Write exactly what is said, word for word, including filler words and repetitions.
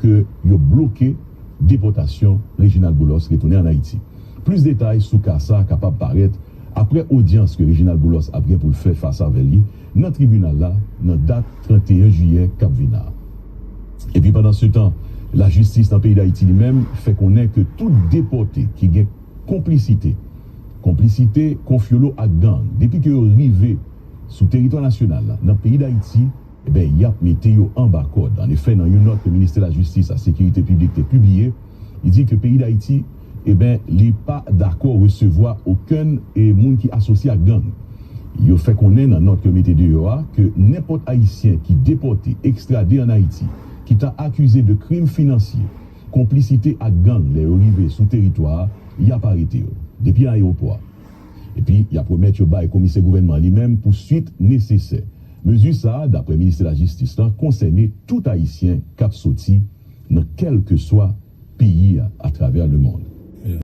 ke yo bloke depòtasyon Reginald Boulos retounen ann Ayiti. Plis detay sou ka sa a kapab parèt apre odyans ke Reginald Boulos ap gen pou l fè fas avè li nan tribinal la nan dat trannteyen jiyè k ap vin la. Epi pandansetan, lajistis nan peyi Dayiti li menm fè konnen ke tout depòte ki gen konplisite, konplisite, konfyolo ak gang, depi ke yo rive sou teritwa nasyonal la, nan peyi Dayiti, eben, y ap mete yo anba kòd. Anefè, nan yon nòt ke Ministè Lajistis ak Sekirite Piblik te pibliye, li di ke peyi Dayiti, eben, li pa dakò resevwa okenn e moun ki asosye ak gang. Yo fè konnen nan nòt ke yo mete deyò a ke nenpòt Ayisyen ki depòte, ekstrade ann Ayiti, ki ta akize de krim finansye, konplisite ak gang lè yo rive sou teritwa a, y ap arete yo depi ayewopò a. Epi, y ap remèt yo bay komisè gouvènman an li menm pou swit nesesè. Mezi sa a, daprè Ministè Lajistis lan, konsène tout Ayisyen k ap soti nan kèlkeswa peyi a atravè lemonn.